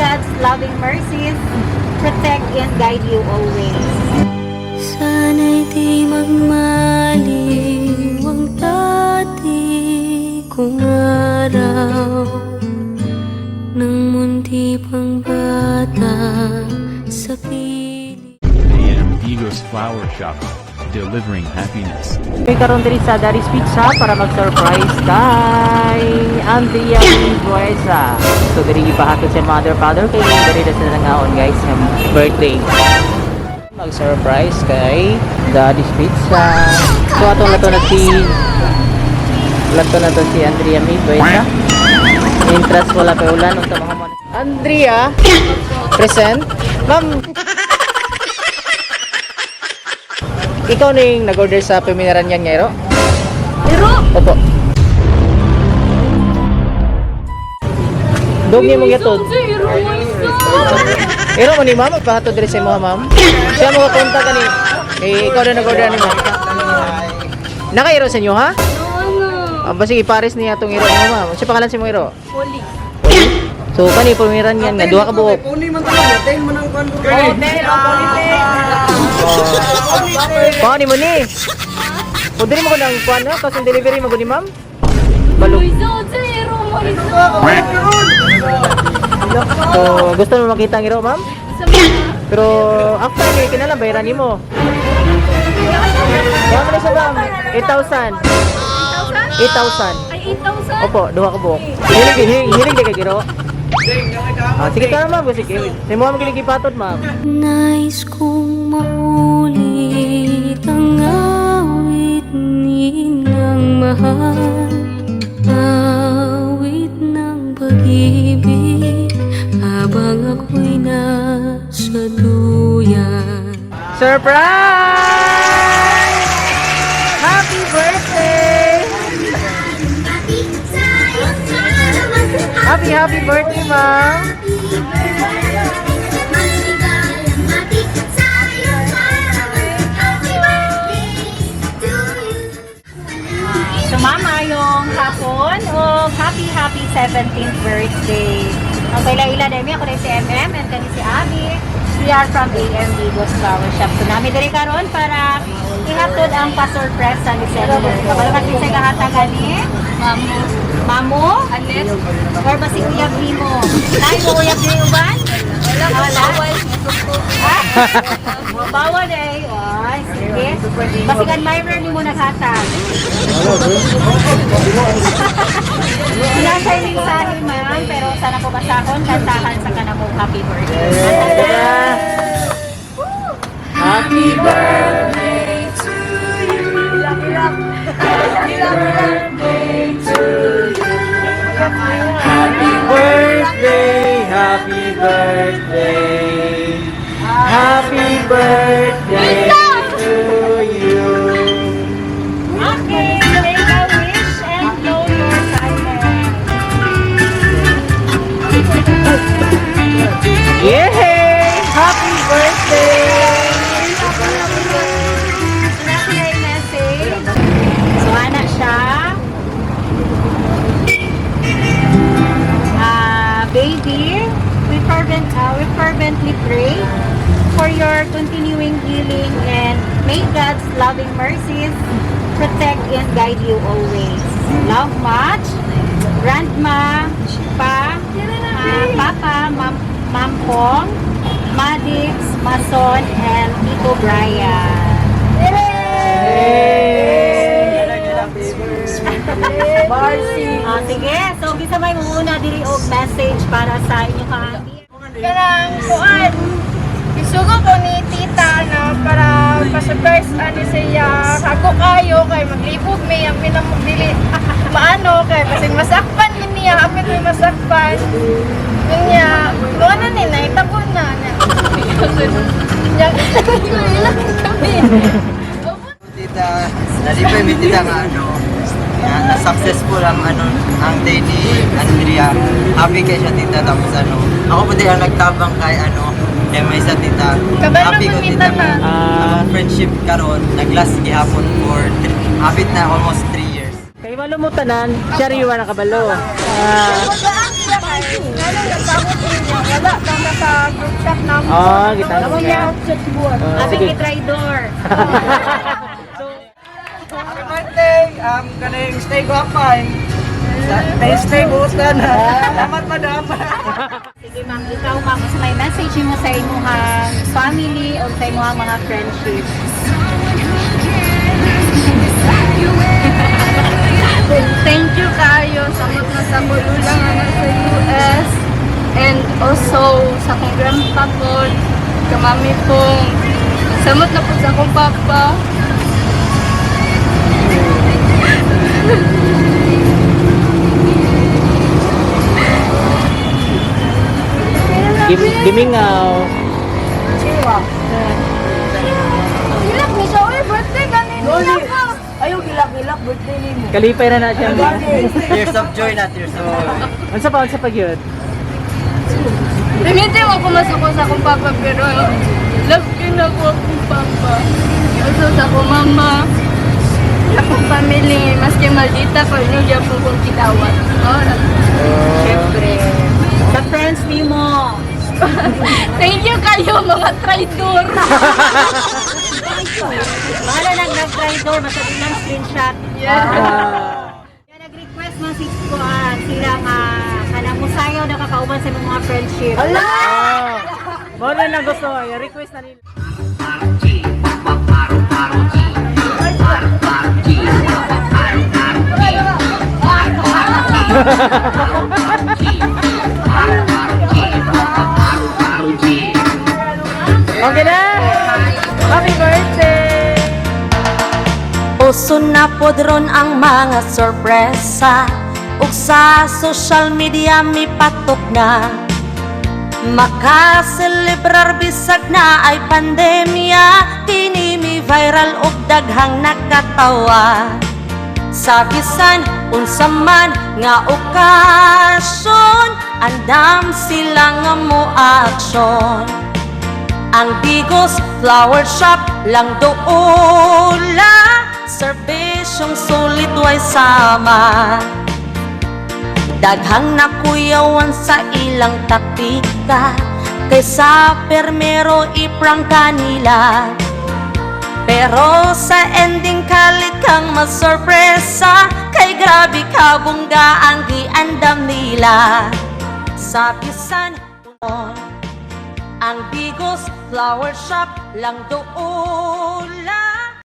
God's loving mercies protect and guide you always. Sana'y di magmaliw ang dati kong araw nang munti pang bata sa piling. AM Digos Flower Shop, delivering happiness. May karon diri sa Daddy's Pizza para mag-surprise kay Andrea Buesa. So diri ipahatod sa mother father kay diri na sila nangaon, guys, ng birthday. Mag-surprise kay Daddy's Pizza. So atong lato na to si Andrea May Buesa. Interest wala pa ulan unsa mga mo. Andrea, present. Ma'am, ikaw na yung nag-order sa Piminaran yan ngayon? Pero, Opo. Dog ni mong yatod. Iro mo ni ma'am, magpahatod diri sa imo, ma'am. Siya mo kapunta kani. Eh, ikaw na nag-order ni ma'am. Nakairo sa inyo, ha? Ah, basig ipares niya tong iro mo, ma'am. Siya pangalan si mo iro? Poli. So kani Pomeranian yan nga duha ka buok. Oh, pero Paano mo ni? O diri mo ko nang kuan no, kasi delivery mo ni ma'am. Balog. So, gusto mo makita ang iro, ma'am? Pero after ni kinala bayaran nimo. Kaya mo na siya, ma'am. 8,000. 8,000. Ay, 8,000? Opo, duha ka buok. Hilig hilig hilig di kay giro. Ah, sige tara, ma'am, sige. Sa mo ma'am gipatod, ma'am. Nais kong maulit ang awit ninang mahal, awit ng pag-ibig habang ako'y nasa duyan. Surprise! Happy birthday! Happy, happy birthday, ma'am! So mama, yung hapon o happy happy 17th birthday. Ang kaila-ila dami ako rin si MM and kani si Abby. We are from AM Vigos Flower Shop. So nami diri karon para ihatod ang pa-surprise ni Senator. Kabalo ka sa kahatagan ni Mamu. Mamu? Anet? Or ba si Uyab nimo? Nay mo uyab ni uban? Wala, wala. Ah, bawal eh. Ay, sige. Basig admirer ni mo naghatag. Wala siya yung mensahe, ma'am, pero sana po basahon, kantahan sa kanamong happy birthday. Happy birthday to you. Happy birthday, happy birthday. Happy birthday to you. Okay, make a wish and blow your silence. Yay! Happy birthday! So, nasa na yung message. So, ana siya. Ah, baby, we fervently pray for your continuing healing and may God's loving mercies protect and guide you always. Love much, Grandma, Pa, Papa, Ma'am, Ma'am Pong, Madix, Mason, and Tito Brian. Ah, sige. So, bisa may muna diri og message para sa inyong kaambi. Kanang kuan. Isugo ko ni tita na para pa-surprise ani siya. Ako kayo kay maglibog may ang pinamog dili. Maano kay basig masakpan min niya, apit may masakpan. Niya, mo na ni naitabo na niya. Niya, kami. Tita, nalipay mi tita nga ano, nga na successful ang ano, ang day ni Andrea. Happy kay siya, tita, tapos ano, ako po din ang nagtabang kay ano, kay may sa tita. Kabalo Happy ko ko tita tita na. nga ang friendship karon naglast gihapon for three, hapit na almost 3 years. Kay malo mo tanan, siya rin yung nakabalo. Ah, Wala sa group chat namo. Ah, gitanong niya. Oh, Abi sige. ni Traidor. Happy birthday! Kaning stay guwapa. Stay, stay buutan. Salamat, madam. Sige ma'am, ikaw ma'am, unsa may message mo sa imong family o sa imong mga friendship? Thank you kayo sa mga sa lang nga nasa US and also sa akong grandpa po, kamami pong, samot na po sa akong papa. Gimingaw. Ilak ni siya, uy, birthday ganin niya po. Kalipay na na siya. Tears of joy na, tears of joy. Unsa pa gyud? Hindi mo pumasok ko sa akong papa pero love ko na ko akong papa. Also sa akong mama, sa akong family, maski maldita ko, inyo gyapon kong kitawat. Oh, Siyempre. Sa friends nimo. thank you kayo mga traitor. Bahala nang nag-traidor, basta di lang screenshot. Yeah. Kaya nag-request man si Kuan, sila nga kanang musayaw na kakauban sa imong mga friendship. Oh. Mo na lang gusto, yung request na nila. Okay na! Happy birthday! Uso na pod ron ang mga sorpresa ug sa social media mipatok na. Makaselebrar bisag na ay pandemya, kini mi viral ug daghang nakatawa. Sa bisan unsa man nga okasyon, andam sila nga mo aksyon. Ang Digos Flower Shop lang doula, serbisyong sulit way sama. Daghang nakuyawan sa ilang taktika, kaysa permero iprangka nila. Pero sa ending kalit kang masorpresa, kay grabe ka bongga ang giandam nila. Sa bisan ang Digos Flower Shop lang doon.